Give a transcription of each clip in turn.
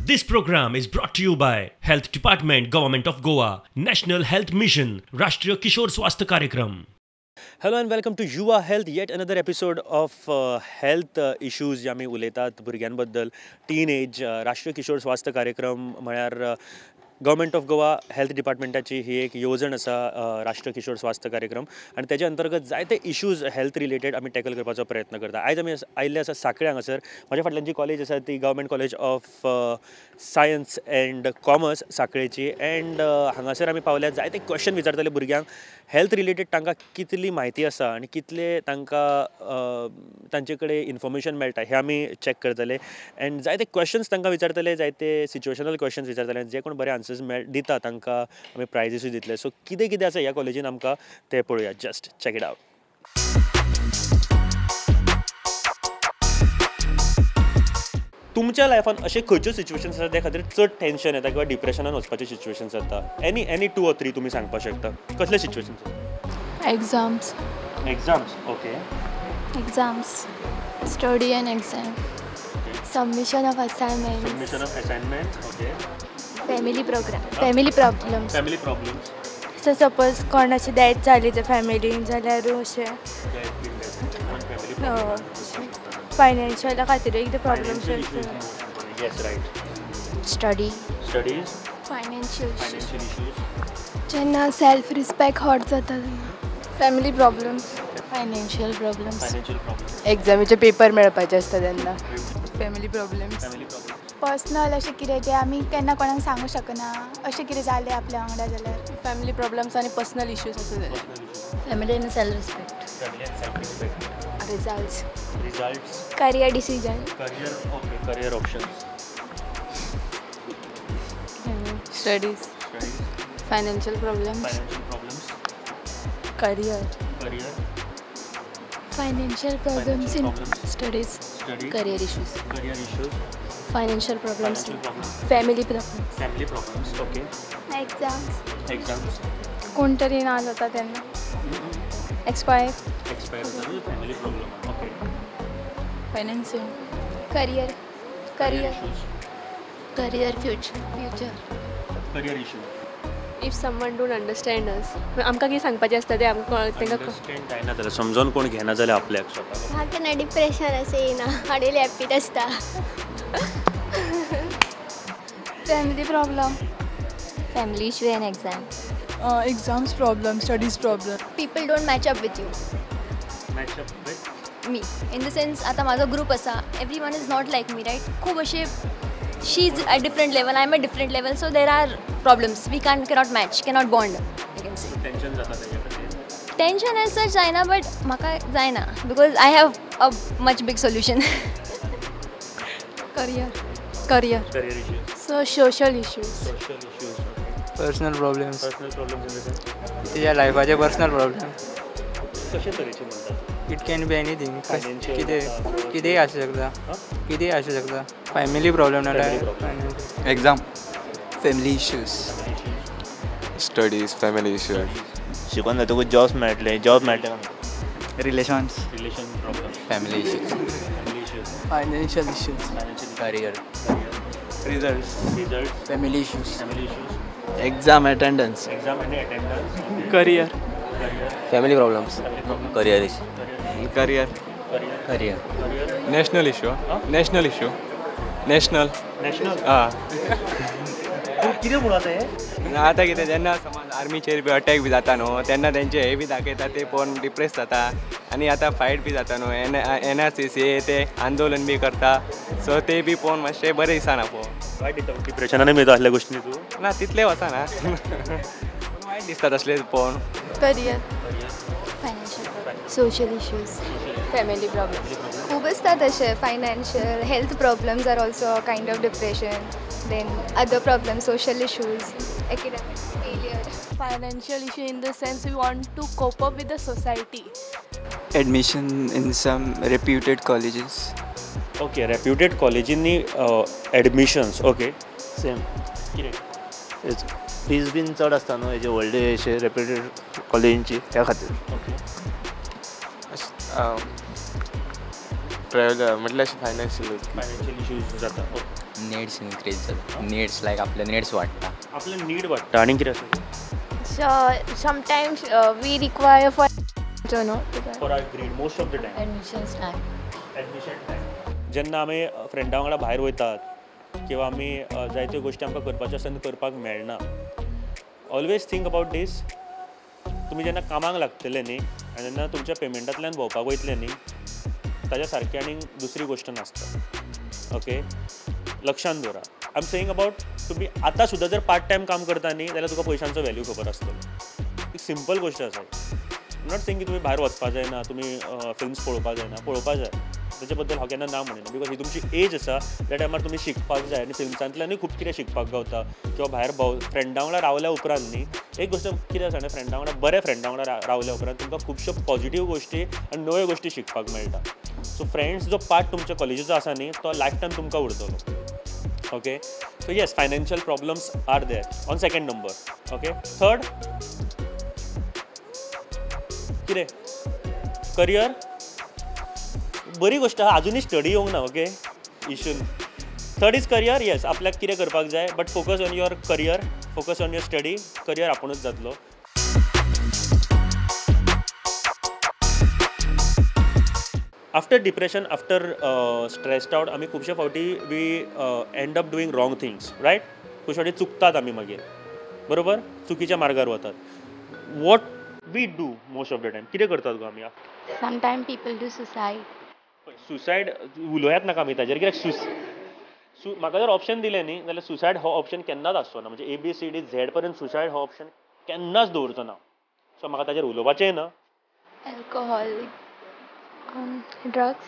This program is brought to you by Health Department, Government of Goa, National Health Mission, Rashtriya Kishore Swasthya Karyakram. Hello and welcome to Yuva Health, yet another episode of health issues जे आमी उलयतात भुरग्यां बद्दल. Teen age राष्ट्रीय किशोर स्वास्थ्य कार्यक्रम म्हळ्यार government of Goa health डिपार्टमेंटाची ही एक येवजण आसा, राष्ट्रीय किशोर स्वास्थ्य कार्यक्रम, आनी तेजे अंतर्गत जायते इश्यूज हेल्थ रिलेटेड आमी टॅकल करपाचो प्रयत्न करता. आयज आमी आयिल्ले आसा साखळे हांगासर. म्हज्या फाटल्यान जी कॉलेज आसा ती government college of science and commerce साखळेची. And हांगासर आमी पावल्यात, जायते क्वेश्चन विचारतले भुरग्यांक हेल्थ रिलेटेड, तांकां कितली म्हायती आसा आनी कितले तांकां तांचे कडेन इन्फॉर्मेशन मेळटा हें आमी चॅक करतले. एंड जायते क्वेश्चन्स तांकां विचारतले, जायते सिच्युएशनल क्वेश्चन्स विचारतले, जे कोण बरे आन्सर्स दिता तांकां आमी प्रायजीसूय दितले. सो कितें कितें आसा ह्या कॉलेजीन आमकां तें पळोवया. Just check it out. तुमच्या लायफान अशे खंयच्यो सिच्युएशन्स आसा त्या खातीर चड टेन्शन येता किंवा डिप्रेशनान वचपाचे सिच्युएशन्स जाता? एनी 2 or 3 तुमी सांगपाक शकता कसले सिच्युएशन्स आसा? Exams. Exams, okay. Exams, study and exam, submission of assignment. Submission of assignment, okay. Family program, family problems. Family problems. So suppose कोणाची डेथ जाली तर फॅमिलीन जाल्यार अशें फायनान्शियला खातीर कितें प्रॉब्लम्स आसता. Yes, right. Study, studies, financial issues. जेन्ना सेल्फ रिस्पेक्ट हर्ट जाता तेन्ना. Family problems, financial problems, financial problems, एग्जामीचे paper मेळपाचे आसता तेन्ना. Family problems, family problems, personal अशें कितें जें आमी केन्ना कोणाक सांगूंक शकना अशें कितें जालें आपल्या वांगडा जाल्यार. फॅमिली प्रॉब्लम्स आनी पर्सनल इश्यूज आसा जाल्यार. Family and self respect, family and self respect, results, results, career decision, career, okay, career options, studies, financial problems, financial problems, career, career, financial problems in studies, career issues, career issues, financial problems, family problems, family problems, okay. Exams, exams, कोण तरी ना जाता तेन्ना expire, expire जाता, family problem, okay. Financial, career, career, career, future, future, career issue. If someone don't understand us, आमकां कितें सांगपाचें आसता तें आमकां तांकां अंडरस्टँड जायना जाल्यार, समजून कोण घेना जाल्यार आपल्याक स्वताक. म्हाका केन्ना डिप्रेशन अशें येयना, हांव डेली हॅप्पीच आसता. Family problem, family issue and exam, exams problem, studies problem. People don't match up with you. Match up with me in the sense आतां म्हाजो ग्रूप आसा, every one is not like me, right? खूब अशे she is at different level, I am at different level, so there are problems, we cannot match, cannot bond, you can say. Tension जाता तेजे खातीर? Tension as such जायना, but म्हाका जायना because I have a much big solution. Career, career, career issues, so social issues, social issues, personal problems, personal problems in the sense तुज्या लायफाचे personal problem. कशे तरेचे म्हणटा? It can be anything, कितें कितेंय आसूं शकता, कितेंय आसूं शकता. फॅमिली प्रॉब्लम नाल्यार exam, family issues, studies, family issues. शिकून जातकूच जॉब्स मेळटले, जॉब मेळटले. Relations, relation problem, family issues, family issues, financial issues, career, results, results, family issues, family issues, exam attendance, exam आनी attendance, career, family problems, career issue, career, career, national issue, national issue, national, national. आं कितें म्हणून आतां हें? आतां कितें जेन्ना समज आर्मीचेर बी अटॅक बी जाता न्हू तेन्ना तेंचे हे बी दाखयता, ते पळोवन डिप्रेस जाता. आनी आतां फायट बी जाता न्हू, एन आर सी सी ते आंदोलन बी करता, सो ते बी पळोवन मातशें बरें दिसना पळोवन. वायट दिसता डिप्रेशनानूय बी असल्या गोश्टी तूं? ना तितलें वचना, वायट दिसता तसलें पळोवन. Career, financial, social issues, family problem खूब आसता तशे. Financial, health problems are also kind of depression, then other problems, social issues, academic failure. Financial issue in the sense we want to cope up with the society. Admission in some reputed colleges. Okay, reputed कॉलेजींनी admissions, okay. Same कितें fees बीन चड आसता न्हू हेजे व्हडले अशे reputed कॉलेजींची, त्या खातीर. ओके. ट्रॅवल म्हटल्यार अशें फायनान्शियल फायनान्शियल इश्यूज जाता. नीड्स इनक्रीज जाता. नीड्स लायक आपले नीड्स वाडटा. आपले नीड वाडटा आनी कितें आसा? Sometimes we require for no for our grade most of the time. Admissions time. Admission time. जेन्ना आमी फ्रेंडा वांगडा भायर वयतात किंवा आमी जायत्यो गोश्टी आमकां करपाच्यो आसता आनी करपाक मेळना. ऑलवेज थिंक अबावट दीस. तुमी जेन्ना कामाक लागतले न्ही आनी जेन्ना तुमच्या पेमेंटांतल्यान भोंवपाक वयतले न्ही ताज्या सारकी आनी दुसरी गोश्ट नासता. ओके, लक्षान दवरा. I am saying about तुमी आतां सुद्दां जर पार्ट टायम काम करता न्ही जाल्यार तुका पयशांचो वॅल्यू खबर आसतलो. एक सिंपल गोश्ट आसा. I not saying की तुमी भायर वचपा जायना, तुमी फिल्म्स पळोवपा जायना, पळोवपा जाय, ताचे बद्दल हांव केन्ना ना म्हणिना, because ही तुमची एज आसा त्या टायमार तुमी शिकपाक जाय आनी फिल्म्सांतल्यानूय खूब कितें शिकपाक गावता. किंवा भायर भोंव फ्रेंडा वांगडा रावल्या उपरांत न्ही एक गोश्ट कितें आसा न्ही, फ्रेंडा वांगडा बऱ्या फ्रेंडा वांगडा रावल्या उपरांत तुमकां खुबश्यो पॉझिटीव गोश्टी आनी नव्यो गोश्टी शिकपाक मेळटा. सो फ्रेंड्स जो पार्ट तुमच्या कॉलेजीचो आसा न्ही तो लायफ टायम तुमकां उरतलो. Okay, so yes, financial problems are there on second number. Okay, third कितें? करियर. बरी गोश्ट आहा, आजुनूय स्टडी येवंक ना. ओके, इशून थर्ड is career. Yes, आपल्याक कितें करपाक जाय, but focus on your career, focus on your study. Career आपुणूच जातलो. After depression, after stressed out, आमी खुबशे फावटी we end up doing wrong things, right? खुबशे फावटी चुकतात आमी मागीर, बरोबर, चुकीच्या मार्गार वतात. What we do most of the time, कितें करतात गो आमी? Sometime people do suicide. Suicide उलोयात नाका आमी ताजेर, कित्याक म्हाका जर ऑप्शन दिलें न्ही जाल्यार सुसायड हो ऑप्शन केन्नाच आसचो ना. म्हणजे A B C D Z पर्यंत सुसायड हो ऑप्शन केन्नाच दवरचो ना. सो म्हाका ताजेर उलोवपाचेंय ना. Alcohol, drugs.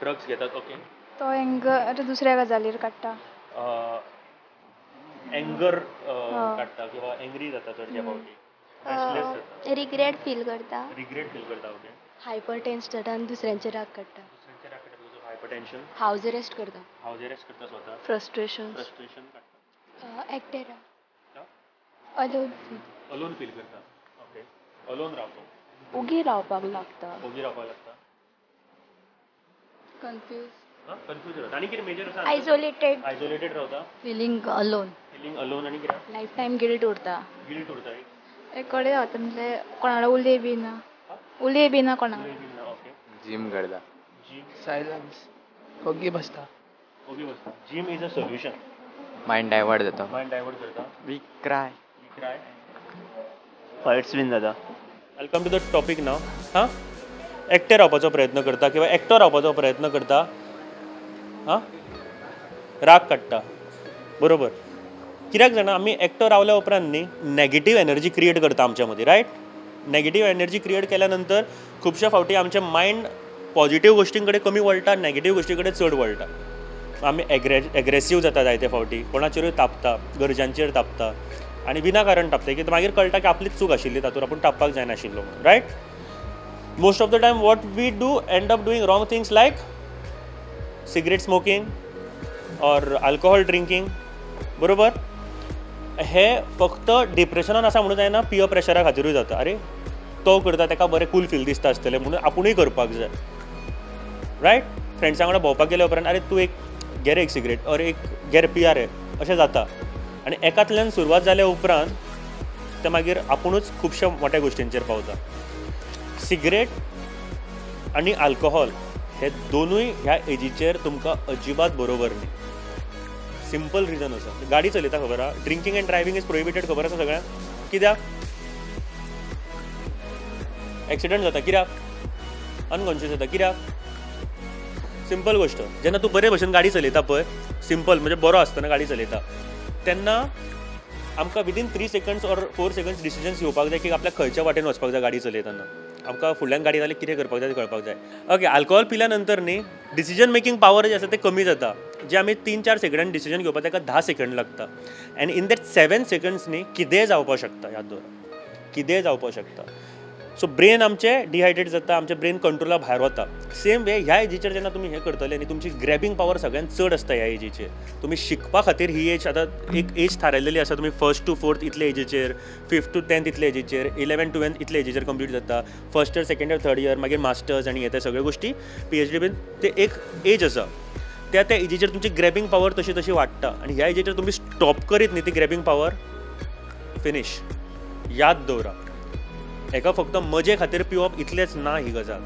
ड्रग्स घेतात. ओके, तो एंगर दुसऱ्या गजालीर काडटा. एंगर काडटा किंवा एंग्री जाता चडशे फावटी. रिग्रेट फील करता. रिग्रेट फील करता. ओके, हायपर टेन्स जाता आनी दुसऱ्यांचेर राग काडटा. दुसऱ्यांचेर राग काडटा. Hyper tension. हावज अरेस्ट करता. हावज अरेस्ट करता स्वता. फ्रस्ट्रेशन. फ्रस्ट्रेशन काडटा. एकटे राव. Alone feel. अलोन फील करता. ओके, अलोन रावतो. ओगी रावपाक लागता. ओगी रावपाक लागता. कन्फ्यूज. कन्फ्यूज रावता. आनी कितें मेजर आसा? आयसोलेटेड. आयसोलेटेड रावता. Feeling alone. Feeling alone. आनी कितें? लायफ टायम गिल्ट उरता. गिल्ट उरता. एक कडेन रावता म्हणजे कोणा कडेन उलय बी ना, उलय बी ना कोणा. ओके, जीम करता. जीम. सायलन्स, ओगी बसता. ओगी बसता. Gym is a solution. Mind divert जाता. मायंड डायवर्ट करता. We cry. We cry. Fights बीन जाता. I come to the topic now. हां, एकटे रावपाचो प्रयत्न करता किंवा एकटो रावपाचो प्रयत्न करता. हां, राग काडटा, बरोबर. कित्याक जाणा, आमी एकटो रावल्या उपरांत न्ही नॅगेटीव एनर्जी क्रिएट करता आमच्या मदीं, रायट? नॅगेटीव एनर्जी क्रिएट केल्या नंतर खुबश्या फावटी आमचें मायंड पॉझिटीव गोश्टीं कडेन कमी वळटा, नॅगेटीव गोश्टी कडेन चड वळटा. आमी एग्रेसीव जाता जायते फावटी, कोणाचेरूय तापता, गरजांचेर तापता आनी विनाकारण तापता, की मागीर कळटा की आपलीच चूक आशिल्ली, तातूंत आपूण तापपाक जायनाशिल्लो म्हणून, right? Most of the time what we do end up doing wrong things like cigarette smoking or alcohol drinking, बरोबर. हे फक्त डिप्रेशनान आसा म्हणून जायना, पियर प्रेशरा खातीरूय जाता. अरे तो करता ताका बरें कूल फील दिसता आसतलें म्हणून आपुणूय करपाक जाय, रायट? फ्रेंड्सां वांगडा भोंवपाक गेल्या उपरांत अरे तूं एक घे रे एक सिगरेट, or एक घे रे पिया रे, अशें जाता. आनी एकांतल्यान सुरवात जाल्या उपरांत ते मागीर आपुणूच खुबश्या मोठ्या गोश्टींचेर पावता. सिगरेट आनी अल्कोहोल हे दोनूय ह्या एजीचेर तुमकां अजिबात बरोबर न्ही. सिंपल रिजन आसा, गाडी चलयता खबर आहा, drinking and driving is prohibited खबर आसा सगळ्यांक. कित्याक? एक्सिडंट जाता. कित्याक? अनकॉन्शियस जाता. कित्याक? सिंपल गोश्ट, जेन्ना तूं बरे भशेन गाडी चलयता पळय, सिंपल म्हणजे बरो आसतना गाडी चलयता तेन्ना आमकां within 3 seconds or 4 seconds decisions घेवपाक जाय की आपल्याक खंयच्या वाटेन वचपाक जाय गाडी चलयतना, आमकां फुडल्यान गाडी जाल्यार कितें करपाक जाय तें कळपाक जाय. ओके, अल्कोहोल पिल्या नंतर न्ही डिसिजन मेकिंग पावर जे आसा ते कमी जाता. जे आमी 3-4 सेकंडान डिसिजन घेवपाक ताका 10 सेकंड लागता, आनी इन that 7 seconds न्ही कितेंय जावपाक शकता, याद दवरा, कितेंय जावपाक शकता. सो ब्रेन आमचें डिहायड्रेट जाता, आमचें ब्रेन कंट्रोला भायर वता. सेम वे ह्या एजीचेर जेन्ना तुमी हें करतले न्ही, तुमची ग्रॅबिंग पावर सगळ्यांत चड आसता ह्या एजीचेर. तुमी शिकपा खातीर ही एज आतां एक एज थारायलेली आसा, तुमी 1st to 4th इतले एजीचेर, 5th to 10th इतले एजीचेर, 11th to 12th इतले एजीचेर कंप्लीट जाता, 1st year, 2nd year, 3rd year, मागीर मास्टर्स आनी हे ते सगळ्यो गोश्टी, PhD बीन, ते एक एज आसा. त्या त्या एजीचेर तुमची ग्रॅबिंग पावर तशी तशी वाडटा आनी ह्या एजीचेर तुमी स्टॉप करीत न्ही ती ग्रॅबिंग पावर फिनीश. याद दवरा, हेका फक्त मजे खातीर पिवप इतलेंच ना ही गजाल.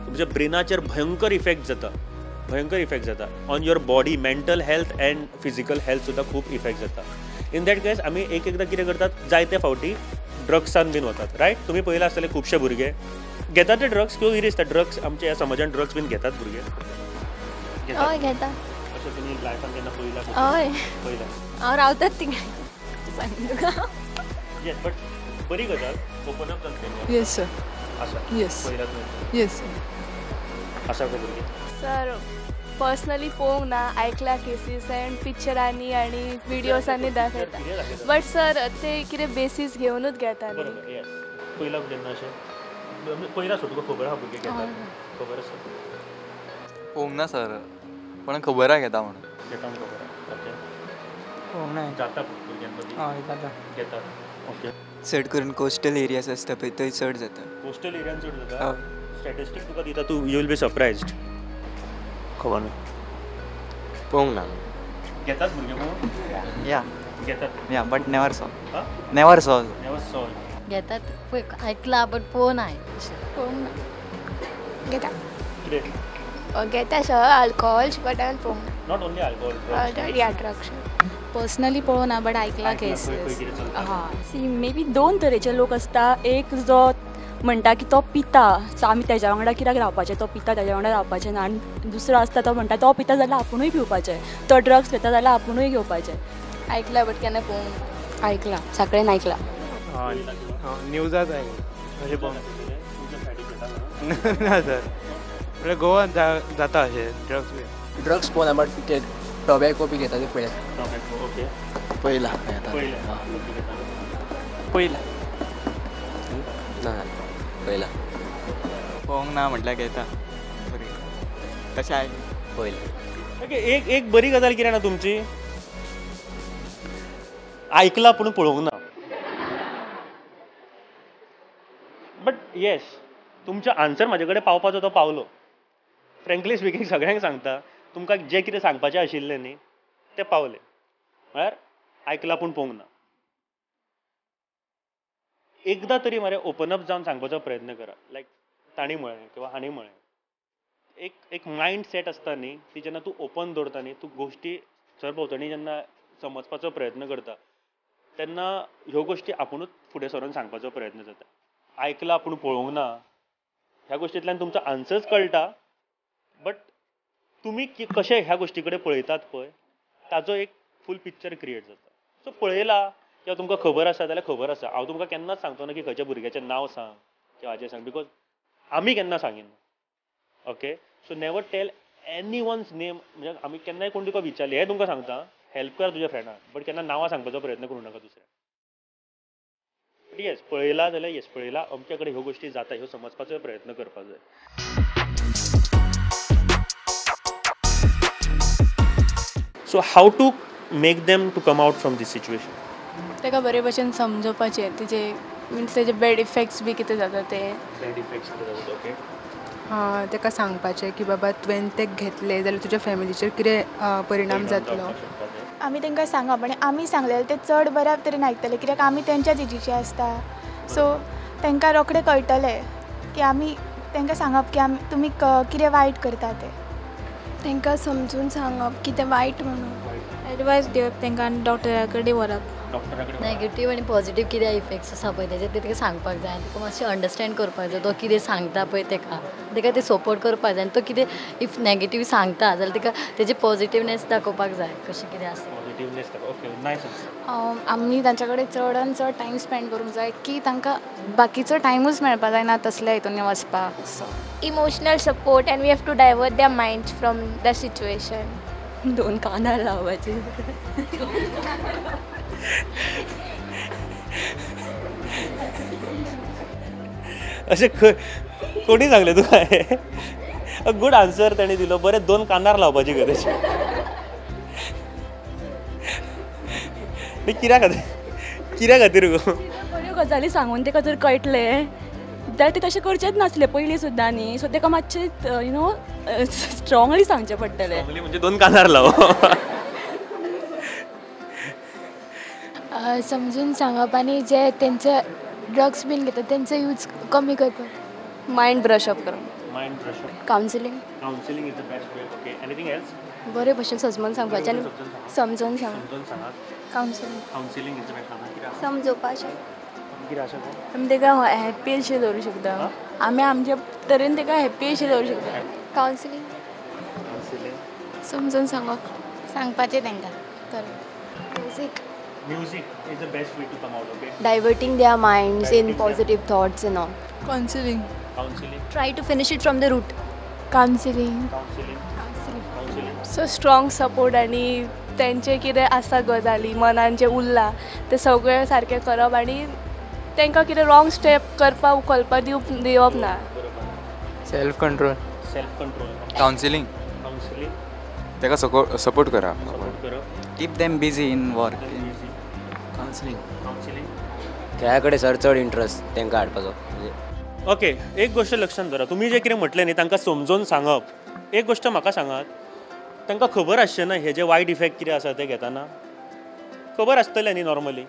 तुमच्या ब्रेनाचेर भयंकर इफेक्ट जाता, भयंकर इफेक्ट जाता on your body, mental health and physical health सुद्दां खूब इफेक्ट जाता. इन that case आमी एक एकदां कितें करतात, जायते फावटी ड्रग्सान बीन वतात, रायट? तुमी पळयलां आसतलें खुबशे भुरगे घेतात ते ड्रग्स किंवा कितें दिसता ड्रग्स आमच्या ह्या समाजान ड्रग्स बीन घेतात भुरगे? हय घेता. अशें तुमी लायफान केन्ना पळयलां? हय पळयलां. हांव रावतात थिंगा सांग तुका. येस, बट बरी गजाल ओपन अप जावन. Yes sir. आसा? येस. पळयलां तुवें? Yes sir. आसा गो भुरगे? सर पर्सनली पळोवंक ना, आयकल्या केसीस अँड पिक्चरांनी आनी विडियोसांनी दाखयता, बट सर ते कितें बेसीस घेवनूच घेता. बरोबर. येस, पयला केन्ना अशें पयला सो तुका खबर आहा भुरगे घेतात? खबर आसा? पळोवंक ना सर, पण खबर आहा घेता म्हणून. घेता म्हणून खबर आहा. ओके, पळोवंक ना. जाता भुरग्यां मदीं? हय जाता, घेतात. ओके, चड करून कोस्टल एरियाज आसता पळय थंय चड जाता. कोस्टल एरियान चड जाता? स्टॅटिस्टीक तुका दिता तूं, you will be surprised. खबर ना, पळोवंक ना. घेतात भुरगे पळोवन? या घेतात. Yeah, but never saw. Never saw. Never saw. घेतात आयकलां बट पळोवना. पळोवंक ना. घेता. कितें घेता सर? अल्कोहोल बट हांवें पळोवंक ना. Not only alcohol, yeah drugs. Personally पळोवना बट आयकलां केसीस. हां, सी मे बी दोन तरेचे लोक आसता. एक जो म्हणटा की तो पिता, सो आमी तेज्या वांगडा कित्याक रावपाचें, तो पिता तेज्या वांगडा रावपाचें ना. आनी दुसरो आसता तो म्हणटा तो पिता जाल्यार आपुणूय पिवपाचें, तो ड्रग्स घेता जाल्यार आपुणूय घेवपाचें. आयकलां बट केन्ना पळोवंक. आयकलां, सगळ्यान आयकलां. हय, न्यूजाच आयकलां अशें पळोवंक ना सर. म्हळ्यार गोवान जाता अशें ड्रग्स बी. ड्रग्स पळोवना बट ते टोबॅको बी घेता ते पळयला. टोबॅको, ओके, पळयला. पळयला ना, पळयला. पळोवंक ना म्हटल्यार घेता बरें तशें आयकलां. पळयला. ओके, एक एक बरी गजाल कितें ना तुमची, आयकलां पूण पळोवंक ना. बट येस, तुमचो आन्सर म्हाजे कडेन पावपाचो तो पावलो. फ्रेंकली स्पिकींग सगळ्यांक सांगता, तुमकां जें कितें सांगपाचें आशिल्लें न्ही तें पावलें. म्हळ्यार आयकलां पूण पळोवंक ना. एकदां तरी मरे ओपन अप जावन सांगपाचो प्रयत्न करा. लायक तांणी म्हळें किंवा हांणी म्हळें, एक एक मायंड सेट आसता न्ही, ती जेन्ना तूं ओपन दवरता न्ही, तूं गोश्टी सरभोंवतणी जेन्ना समजपाचो प्रयत्न करता तेन्ना ह्यो गोश्टी आपुणूच फुडें सरून सांगपाचो प्रयत्न जाता. आयकलां पूण पळोवंक ना ह्या गोश्टींतल्यान तुमचो आन्सर्स कळटा, बट तुमी कशें ह्या गोश्टी कडेन पळयतात पळय ताजो एक फूल पिक्चर क्रिएट जाता. सो पळयला किंवा तुमकां खबर आसा जाल्यार खबर आसा. हांव तुमकां केन्नाच सांगचो ना की खंयच्या भुरग्याचें नांव सांग किंवा हाजें सांग, because आमी केन्ना सांगिना. Okay, so never tell anyone's name. म्हणजे आमी केन्नाय कोण तुका विचारलें हें तुमकां सांगता, हेल्प कर तुज्या फ्रेंडाक, बट केन्ना नांवां सांगपाचो प्रयत्न करूं नाका दुसऱ्या. बट येस, पळयला जाल्यार येस पळयला, अमक्या कडेन ह्यो गोश्टी जाता ह्यो समजपाचो प्रयत्न करपाक जाय. So how to make them to come out from this situation? ताका बरे भशेन समजोवपाचें, तेजे मिन्स तेजे बॅड इफेक्ट्स बी कितें जाता ते. बॅड इफेक्ट्स कितें जाता, ओके. हां, ताका सांगपाचें की बाबा तुवें तें घेतलें जाल्यार तुज्या फॅमिलीचेर कितें परिणाम जातलो. आमी तांकां सांगप आनी आमी सांगलें ते चड बऱ्या तरेन आयकतले, कित्याक आमी तेंच्याच एजीचे आसता. सो तांकां रोखडें कळटलें की आमी तांकां सांगप की आमी तुमी कितें वायट करता तें. तांकां समजून सांगप की तें वायट म्हणून. एडवायस दिवप तांकां आनी डॉक्टरा कडेन व्हरप. नेगेटीव आनी पॉझिटीव कितें इफेक्ट्स आसा पळय तेजे ते ताका सांगपाक जाय आनी ताका मातशें अंडरस्टँड करपाक जाय. तो कितें सांगता पळय ताका ताका ते सपोर्ट करपाक जाय आनी तो कितें if negative सांगता जाल्यार ताका तेजे पॉझिटिवनेस दाखोवपाक जाय, कशें कितें आसा. पॉझिटिवनेस, ओके, नायस. आमी तांच्या कडेन चडान चड टायम स्पेंड करूंक जाय की तांकां बाकीचो टायमूच मेळपाक जायना तसल्या हितून वचपाक. So emotional support and we have to divert their minds from the situation. दोन कानार लावपाचे. अशें कोणी सांगलें तुका हें? अ गूड आन्सर ताणें दिलो. बरें, दोन कानार लावपाची गरज कित्या खातीर? कित्या खातीर गो? बऱ्यो गजाली सांगून ताका जर कळटलें जाल्यार ते तशें करचेच नासले पयलीं सुद्दां न्ही. सो ताका मातशें you know strongly सांगचें पडटलें. स्ट्रॉंगली म्हणजे दोन कानार लाव. समजून सांगप आनी जे तेंचे ड्रग्स बीन घेतात तेंचो यूज कमी करपाक. मायंड ब्रश अप करप. Mind brush up. Counselling. Counselling is the best way. Okay, anything else? बरे भशेन समजून सांगपाचें आनी समजून सांग. समजून सांगात. Counselling. Counselling is the best. समजोवपाचें. कितें आसा गो? आमी ताका हॅप्पी अशें दवरूं शकता. आमी आमच्या तरेन ताका हॅप्पी अशें दवरूं शकता. कावन्सिलींग. कावन्सिलींग. समजून सांगप. सांगपाचें तांकां. Music. Music is the best way to come out, okay? Diverting their minds in positive thoughts and all. Counseling. Counseling. Try to finish it from the root. Counseling. Counseling. Counseling. Counseling. So strong support आनी तेंचे कितें आसा गजाली मनान जें उरलां तें सगळें सारकें करप आनी तांकां कितें रॉंग स्टेप करपाक उखलपाक दिवप ना. Self control. Self control. Counselling. Counselling. ताका सपोर्ट करप. सपोर्ट करप. Keep them busy in work. Counselling. Counselling. खेळा कडेन सर चड इंट्रस्ट तांकां हाडपाचो. ओके, एक गोश्ट लक्षांत दवरा, तुमी जें कितें म्हटलें न्ही तांकां समजून सांगप. एक गोश्ट म्हाका सांगात, तांकां खबर आसचें ना हेजे वायट इफेक्ट कितें आसा ते घेतना? खबर आसतलें न्ही normally.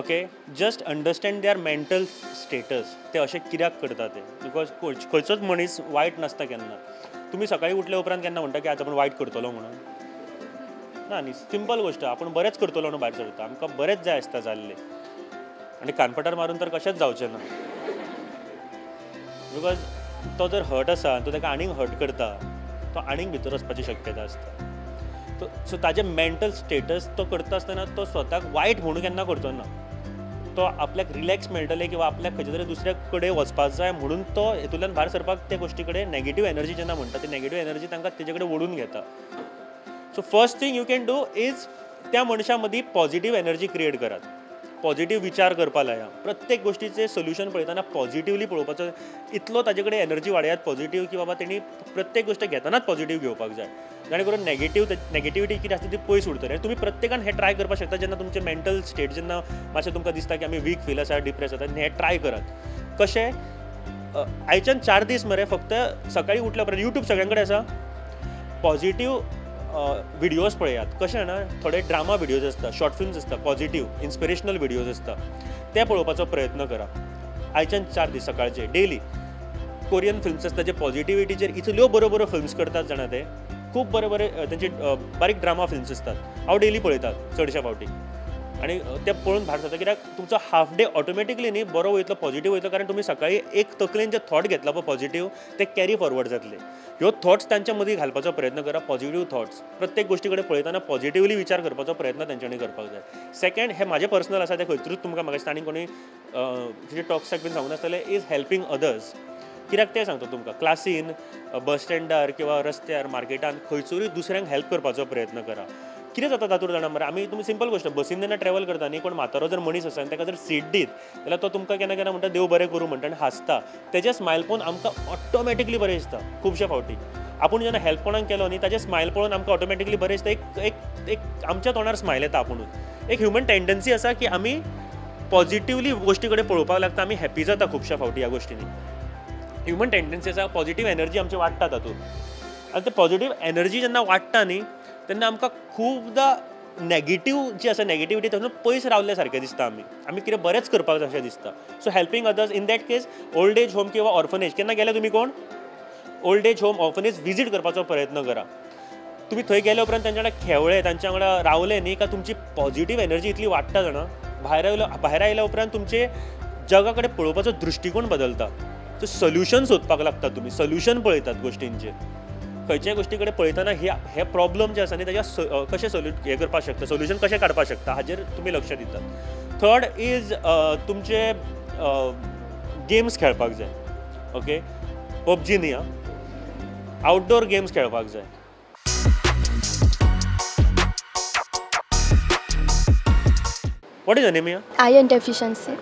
Okay, just understand their mental status, ते अशें कित्याक करता ते. Because खंयचोच मनीस वायट नासता केन्ना. तुमी सकाळीं उठल्या उपरांत केन्ना म्हणटा की आज आपूण वायट करतलो म्हणून? ना न्ही, सिंपल गोश्ट, आपूण बरेंच करतलो म्हणून भायर सरता. आमकां बरेंच जाय आसता जाल्लें, आनी कानपटार मारून तर कशेंच जावचें ना. Because तो जर हर्ट आसा तो ताका आनीक हर्ट करता, तो आनीक भितर वचपाची शक्यता आसता. सो ताजें मेंटल स्टेटस तो करता आसतना तो स्वताक वायट म्हणून केन्ना करचो ना. तो आपल्याक रिलॅक्स मेळटलें किंवा आपल्याक खंयच्या तरी दुसऱ्या कडेन वचपाक जाय म्हणून तो हेतूंतल्यान भायर सरपाक त्या गोश्टी कडेन नॅगेटीव एनर्जी जेन्ना म्हणटा ती नॅगेटीव एनर्जी तांकां तेजे कडेन ओडून घेता. So first thing you can do is त्या मनशा मदीं पॉझिटीव एनर्जी क्रिएट करात, पॉझिटीव विचार करपा लाया, प्रत्येक गोश्टीचें सोल्युशन पळयतना पॉझिटिवली पळोवपाचो, इतलो ताजे कडेन एनर्जी वाडयात पॉझिटीव की बाबा तेणी प्रत्येक गोश्ट घेतनाच पॉझिटीव घेवपाक जाय, जाणे करून नॅगेटिविटी कितें आसता ती पयस उरतली. आनी तुमी प्रत्येकान हें ट्राय करपाक शकता. जेन्ना तुमचें मेंटल स्टेट जेन्ना मातशें तुमकां दिसता की आमी वीक फील आसा, डिप्रेस जाता, हें ट्राय करात. कशें आयच्यान 4 दीस मरे फक्त सकाळीं उठल्या उपरांत यूट्यूब सगळ्यां कडेन आसा, पॉझिटीव विडियोज पळयात. कशें जाणा, थोडे ड्रामा विडियोज आसता, शॉर्ट फिल्म्स आसता, पॉझिटीव इन्स्पिरेशनल विडियोज आसता, ते पळोवपाचो प्रयत्न करा. आयच्यान 4 दीस सकाळचे डेली कोरियन फिल्म्स आसता जे पॉझिटिविटीचेर इतल्यो बऱ्यो बऱ्यो फिल्म्स करतात जाणा, ते खूब बरे बरे तेंचे बारीक ड्रामा फिल्म्स आसतात, हांव डेली पळयतात चडशा फावटी, आनी ते पळोवन भायर सरता. कित्याक तुमचो हाफ डे ऑटोमॅटिकली न्ही बरो वयतलो, पॉझिटीव वयतलो, कारण तुमी सकाळीं एक तकलेन जे थॉट घेतला पळय पॉझिटीव, ते कॅरी फॉरवर्ड जातले. ह्यो थॉट्स तांच्या मदीं घालपाचो प्रयत्न करा, पॉझिटीव थॉट्स. प्रत्येक गोश्टी कडेन पळयतना पॉझिटिवली विचार करपाचो प्रयत्न तेंच्यांनी करपाक जाय. सेकंड, हें म्हाजें पर्सनल आसा, तें खंयतरूच तुमकां म्हाका दिसता आनी कोणी टॉक्साक बीन सांगून आसतलें, is helping others. कित्याक तें सांगता तुमकां, क्लासीन, बस स्टँडार किंवा रस्त्यार, मार्केटान खंयसरूय दुसऱ्यांक हेल्प करपाचो प्रयत्न करा. कितें जाता तातूंत जाणा मरे, आमी तुमी सिंपल गोश्ट, बसीन जेन्ना ट्रॅवल करता न्ही, कोण म्हातारो जर मनीस आसा आनी ताका जर सीट दीत जाल्यार तो तुमकां केन्ना केन्ना म्हणटा देव बरें करूं म्हणटा आनी हांसता. तेजें स्मायल पळोवन आमकां ऑटोमॅटिकली बरें दिसता. खुबशे फावटी आपूण जेन्ना हेल्प कोणाक केलो न्ही ताजें स्मायल पळोवन आमकां ऑटोमॅटिकली बरें दिसता. एक एक एक आमच्या तोंडार स्मायल येता आपुणूच. एक ह्युमन टेंडन्सी आसा की आमी पॉझिटिवली गोश्टी कडेन पळोवपाक लागता, आमी हॅप्पी जाता खुबश्या फावटी ह्या गोश्टींनी. ह्युमन टेंडन्सी आसा, पॉझिटीव एनर्जी आमची वाडटा तातूंत, आनी ते पॉझिटीव एनर्जी जेन्ना वाडटा न्ही तेन्ना आमकां खुबदां नॅगेटीव जी आसा नॅगेटिविटी तातूंत पयस रावल्ले सारकें दिसता. आमी आमी कितें बरेंच करपाक जाय अशें दिसता. So helping others in that case old age home किंवा ऑर्फनेज, केन्ना गेले तुमी कोण old age home orphanage visit करपाचो प्रयत्न करा. तुमी थंय गेले उपरांत तांच्या वांगडा खेळ्ळे, तांच्या वांगडा रावले न्ही काय तुमची पॉझिटीव एनर्जी इतली वाडटा जाणा, भायर आयल्या उपरांत तुमचे जगा कडेन पळोवपाचो दृश्टिकोण बदलता. सो सोल्युशन सोदपाक लागता, तुमी सोल्युशन पळयतात गोश्टींचेर. खंयच्याय गोश्टी कडेन पळयतना हे प्रॉब्लम जे आसा न्ही ताच्या कशें हें करपाक शकता, सोल्युशन कशें काडपाक शकता हाजेर तुमी लक्ष दितात. थर्ड is तुमचे गेम्स खेळपाक जाय. ओके, पबजी न्ही, आं, आवटडोर गेम्स खेळपाक जाय. What is anemia? Iron deficiency.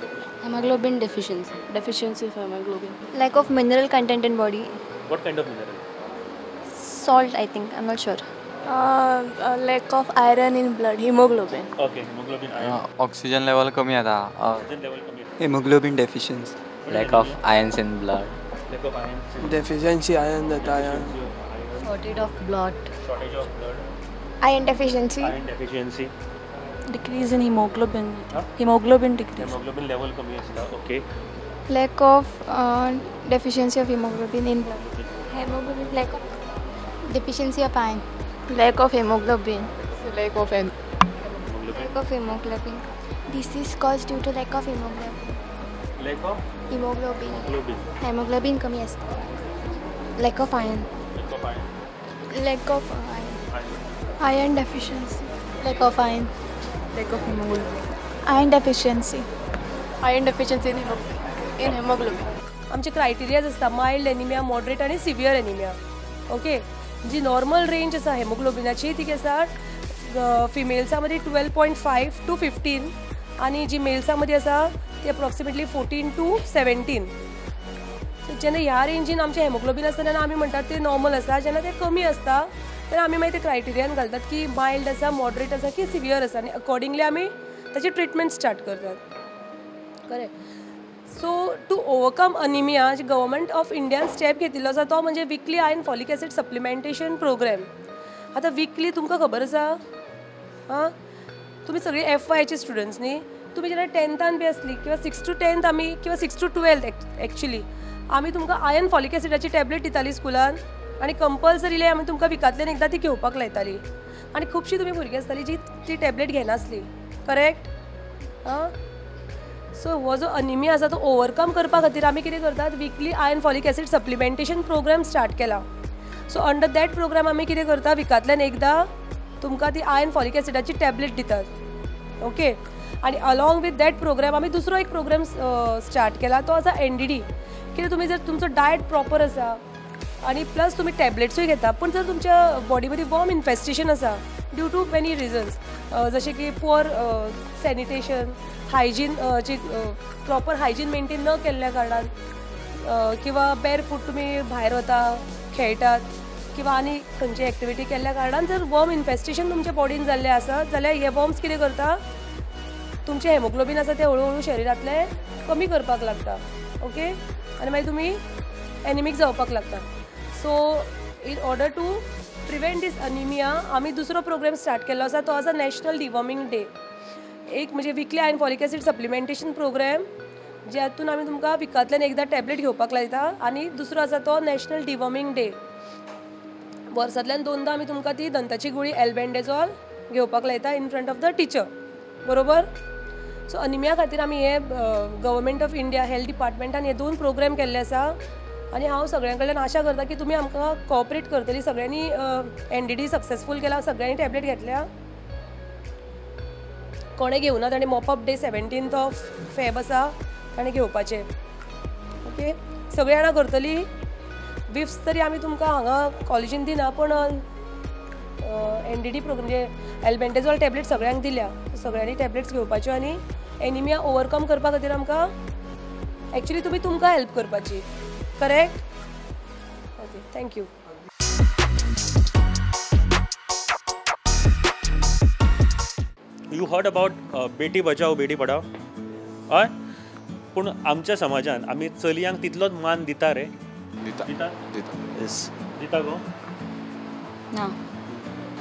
Hemoglobin deficiency. Deficiency of hemoglobin. Lack of mineral content in body. What kind of mineral? Salt, I think. I'm not sure. Lack of iron in blood. Hemoglobin. Okay, hemoglobin. Iron. Oxygen level कमी आता. Oxygen level कमी. Hemoglobin deficiency. Lack of ions in blood. Lack of ions. Deficiency iron जाता iron. Shortage of blood. Shortage of blood. Iron deficiency. Iron deficiency. Decrease in hemoglobin. Hemoglobin decrease. Hemoglobin level कमी आसता. Okay. Lack of deficiency of hemoglobin in blood. Hemoglobin lack of deficiency of iron. Lack of hemoglobin. Lack of hemoglobin. Lack of hemoglobin. This is caused due to lack of hemoglobin. Lack of hemoglobin. Hemoglobin कमी आसता. Lack of iron. Lack of iron. Lack of iron. Iron deficiency. Lack of iron. Lack of hemoglobin. Iron deficiency. Iron deficiency in hemoglobin. आमचे criterias आसता mild anaemia, moderate आनी severe anaemia. Okay, जी normal range आसा हेमोग्लोबिनाची ती आसा फिमेल्सां मदीं 12.5 to 15 आनी जी मेल्सां मदीं आसा ती अप्रॉक्सिमेटली 14 to 17. सो जेन्ना ह्या रेंजीन आमचें हेमोग्लोबीन आसता तेन्ना आमी म्हणटात ते नॉर्मल आसा, जेन्ना ते कमी आसता तेन्ना आमी मागीर ते क्रायटेरियान घालतात की मायल्ड आसा, मॉडरेट आसा की सिवियर आसा आनी अकॉर्डिंगली आमी ताची ट्रिटमेंट स्टार्ट करतात. Correct. So to overcome anaemia ji government of Indian step घेतिल्लो आसा तो म्हणजे weekly iron folic acid supplementation programme. आतां विकली तुमकां खबर आसा, आं तुमी सगळीं एफ वायचे स्टुडंट्स न्ही, तुमी जेन्ना टेंथान बी आसली किंवा 6 to 10 आमी किंवा 6 to 12 actually आमी तुमकां आयर्न फॉलिक एसिडाची टॅबलेट दिताली स्कुलान आनी कंपल्सरीली आमी तुमकां विकांतल्यान एकदां ती घेवपाक लायताली आनी खुबशीं तुमी भुरगीं आसतालीं जी ती टॅबलेट घेनासली. करेक्ट. आं सो हो जो अनिमिया आसा तो ओवरकम करपा खातीर आमी कितें करतात, weekly iron folic acid supplementation programme start केला. सो अंडर that programme आमी कितें करता, विकांतल्यान एकदां तुमकां ती आयर्न फॉलिक एसिडाची टॅबलेट दितात. ओके, आनी अलॉंग विथ that programme आमी दुसरो एक प्रोग्राम स्टार्ट केला तो आसा एनडीडी. कितें तुमी जर तुमचो डायट प्रॉपर आसा आनी प्लस तुमी टॅबलेट्सूय घेता, पूण जर तुमच्या बॉडी मदीं वॉर्म इन्फेस्टेशन आसा ड्यू टू मेनी रिजन्स, जशें की पुअर सॅनिटेशन, हायजीन ची प्रॉपर हायजीन मेंटेन न केल्ल्या कारणान, किंवा बेर फूट तुमी भायर वता खेळटात किंवा आनी खंयची एक्टिविटी केल्ल्या कारणान जर वॉर्म इन्फेस्टेशन तुमच्या बॉडीन जाल्लें आसत जाल्यार हे वॉर्म्स कितें करता, तुमचें हेमोग्लोबीन आसा तें हळू हळू शरिरांतलें कमी करपाक लागता. ओके, आनी मागीर तुमी एनिमीक जावपाक लागता. So in order to prevent this anaemia आमी दुसरो प्रोग्राम स्टार्ट केल्लो आसा तो आसा नॅशनल डिवॉर्मिंग डे. एक म्हणजे weekly iron folic acid supplementation programme ज्यातून आमी तुमकां विकांतल्यान एकदां टॅबलेट घेवपाक लायता आनी दुसरो आसा तो नॅशनल डिवॉर्मिंग डे. वर्सांतल्यान दोनदां आमी तुमकां ती दंताची गुळी एल्बेंडेजॉल घेवपाक लायता in front of the teacher. बरोबर. सो अनिमिया खातीर आमी हे गव्हर्मेंट ऑफ इंडिया हेल्थ डिपार्टमेंटान हे दोन प्रोग्राम केल्ले आसा आनी हांव सगळ्यां कडल्यान आशा करता की तुमी आमकां कॉपरेट करतली. सगळ्यांनी एनडीडी सक्सेसफूल केला, सगळ्यांनी टॅबलेट घेतल्या, कोणें घेवना ताणें mop up day 17th of Feb आसा ताणें घेवपाचें. ओके, सगळीं जाणां करतली. विफ्स तरी आमी तुमकां हांगा कॉलेजीन दिना, पूण एनडीडी प्रोग्राम म्हणजे एल्बेंडेजॉल टॅबलेट सगळ्यांक दिल्या, सगळ्यांनी टॅबलेट्स घेवपाच्यो आनी एनिमिया ओवरकम करपा खातीर आमकां एक्चुली तुमी तुमकां हेल्प करपाची. Correct. Okay, thank you. You heard about Beti Bachao Beti Padhao? हय, पूण आमच्या समाजान आमी चलयांक तितलोच मान दिता रे? दिता दिता दिता. येस दिता गो? ना.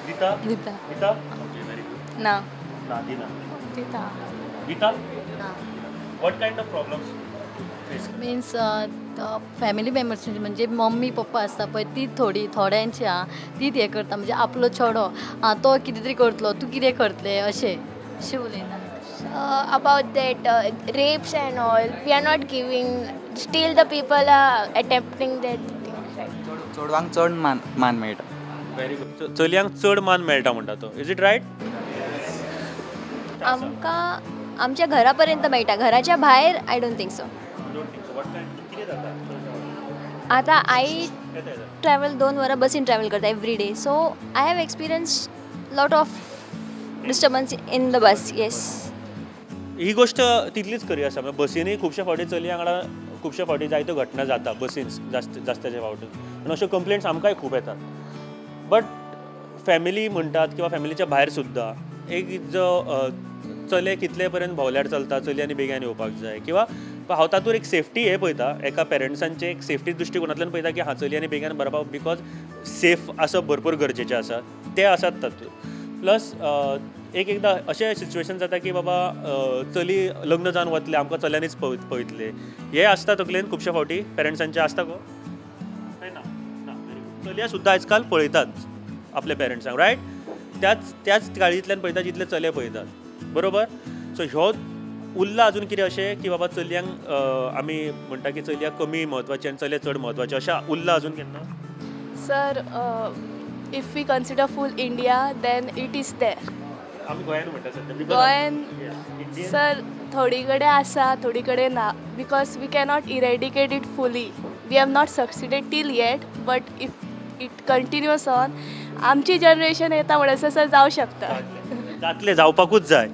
दिता दिता दिता. Okay, very good. ना ना दिना. दिता दिता ना. What kind of problems face? Means family members म्हणजे मम्मी पप्पा आसता पळय ती थोडी थोड्यांची आं ती हें करता, म्हणजे आपलो चेडो आं तो कितें तरी करतलो, तूं कितें करतलें अशें अशें उलयता. About that rapes and all, we are not giving, still the people are attempting that things, right? चेडवांक चड मान मान मेळटा. Very good. चलयांक चड मान मेळटा म्हणटा तो, is it right? आमकां आमच्या घरा पर्यंत मेळटा, घराच्या भायर I don't think so. आतां I travel 2 वरां बसीन ट्रॅवल करता every day, so I have experience lot of disturbance in the bus. Yes, ही गोष्ट तितलीच खरी आसा. म्हणजे बसीनूय खुबशे फावटी चलयां वांगडा खुबशे फावटी जायत्यो घटना जाता बसीन जास्त्याच्या फावटी, आनी अश्यो कंप्लेंट्स आमकांय खूब येतात. बट फॅमिली म्हणटात किंवा फॅमिलीच्या भायर सुद्दां एक जो चले कितले पर्यंत भोंवल्यार चलता, चलयांनी बेगीन येवपाक जाय किंवा पण हांव तातूंत एक सेफ्टी हें पळयता, एका पेरंट्सांचे एक सेफ्टी दृश्टिकोनांतल्यान पळयता की हा चलयांनी बेगीन बरोबर because safe आसप भरपूर गरजेचें आसा, तें आसात तातूंत. प्लस एक एकदां अशें सिच्युएशन जाता की बाबा चली लग्न जावन वतलें, आमकां चल्यांनीच पळयतले, हें आसता तकलेन खुबशे फावटी पेरंट्सांचें आसता गो, ना ना चलया सुद्दां आयज काल पळयतात आपल्या पेरंट्सांक, रायट? त्याच त्याच गाडयेंतल्यान पळयता जितले चले पळयतात, बरोबर? सो ह्यो उरला अजून कितें अशें की बाबा चलयांक आमी म्हणटा की चलया कमी म्हत्वाचें आनी चले चड म्हत्वाचे, अशें उरला अजून केन्ना? Sir, if we consider full India then it is there. आमी गोंयान म्हणटा सध्या, गोंयान सर थोडी कडेन आसा, थोडी कडेन ना, because we cannot eradicate it fully, we have not succeeded till yet, but if it continues on आमची जनरेशन येता म्हणसर सर जावं शकता. जातलें, जावपाकूच जाय,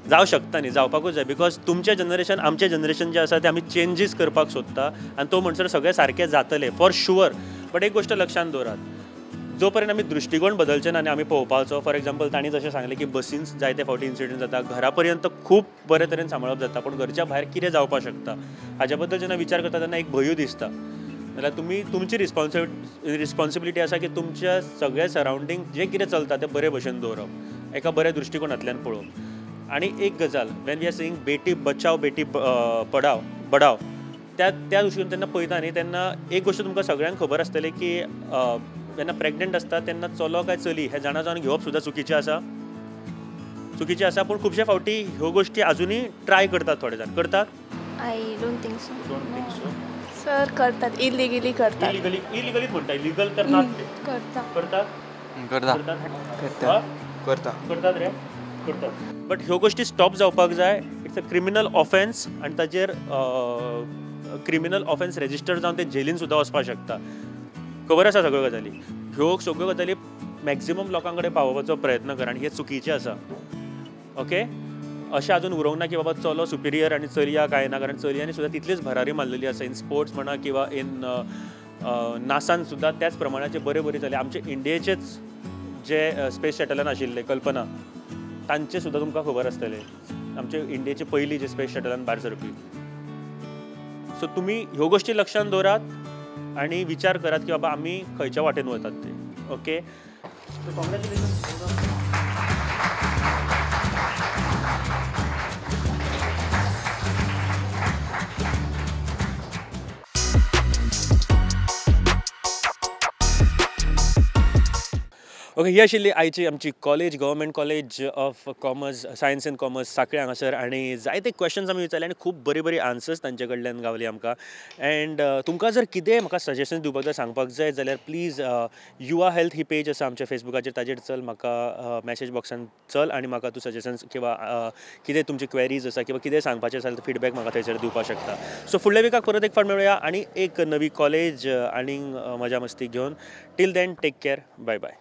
जावं शकता न्ही, जावपाकूच जाय, because तुमचें जनरेशन आमचें जनरेशन जें आसा तें आमी चेंजीस करपाक सोदता आनी तो म्हणसर सगळें सारकें जातलें फॉर शुअर. बट एक गोश्ट लक्षांत दवरात, जो पर्यंत आमी दृश्टिकोण बदलचे ना आनी आमी पळोवपाचो, फॉर एग्जाम्पल तांणी जशें सांगलें की बसीन जायते फावटी इन्सिडंट जाता, घरा पर्यंत खूब बरे तरेन सांबाळप जाता पूण घरच्या भायर कितें जावपाक शकता हाज्या बद्दल जेन्ना विचार करता तेन्ना एक भंयूय दिसता. जाल्यार तुमी तुमची रिस्पॉन्सिबिलिटी आसा की तुमच्या सगळ्या सरावंडींग जें कितें चलता तें बरे भशेन दवरप, एका बऱ्या दृश्टिकोणांतल्यान पळोवप. आनी एक गजाल, when we are saying Beti Bachao Beti Padhao Badhao, त्या त्या दृश्टीन जेन्ना पळयता न्ही तेन्ना एक गोश्ट तुमकां सगळ्यांक खबर आसतली की जेन्ना प्रेग्नंट आसता तेन्ना चलो काय चली हें जाणा जावन घेवप सुद्दां चुकीचें आसा, चुकीचें आसा. पूण खुबशे फावटी ह्यो गोश्टी आजुनूय ट्राय करतात, थोडे जाण करतात. I don't think so. Don't think so sir, करतात इलिगली करतात. इलिगली इलिगलीच म्हणटा, लिगल तर नाच ते. करतात करतात करतात करतात करतात रे करतात. बट ह्यो गोश्टी स्टॉप जावपाक जाय. It's a criminal offence आनी ताजेर क्रिमिनल ऑफेन्स रेजिस्टर जावन ते जेलीन सुद्दां वचपाक शकता. खबर आसा सगळ्यो गजाली, ह्यो सगळ्यो गजाली मॅक्झिमम लोकां कडेन पावोवपाचो प्रयत्न कर आनी हें चुकीचें आसा. ओके, अशें अजून उरोवंक ना की बाबा चलो सुपिरियर आनी चलया कांय ना, कारण चलयांनी सुद्दां तितलीच भरारी मारलेली आसा इन स्पोर्ट्स म्हणा किंवा इन नासान सुद्दां त्याच प्रमाणाचे बरे बरे जाले. आमचे इंडियेचेच जे स्पेस शटलान आशिल्ले कल्पना, तांचे सुद्दां तुमकां खबर आसतलें, आमचे इंडियेचे पयली जे स्पेस शटलान भायर सरपी. सो तुमी ह्यो गोश्टी लक्षांत दवरात आनी विचार करात की बाबा आमी खंयच्या वाटेन वतात ते. Okay, so congratulation. Okay, ही आशिल्ली आयची आमची college, government college of commerce, science and commerce Sanquelim हांगासर, आनी जायते क्वेश्चन्स आमी विचारले आनी खूब बरी बरी आन्सर्स तांचे कडल्यान गावली आमकां. एंड तुमकां जर कितेंय म्हाका सजेशन दिवपाक जाय, सांगपाक जाय जाल्यार प्लीज युवा हेल्थ ही पेज आसा आमच्या फेसबुकाचेर, ताजेर चल, म्हाका मॅसेज बॉक्सान चल आनी म्हाका तूं सजेशन्स किंवा कितें तुमची क्वेरीज आसा किंवा कितें सांगपाचें आसा जाल्यार फिडबॅक म्हाका थंयसर दिवपाक शकता. सो फुडल्या विकाक परत एक फावट मेळुया आनी एक नवी कॉलेज आनी मजा मस्ती घेवन. Till then take care, bye bye.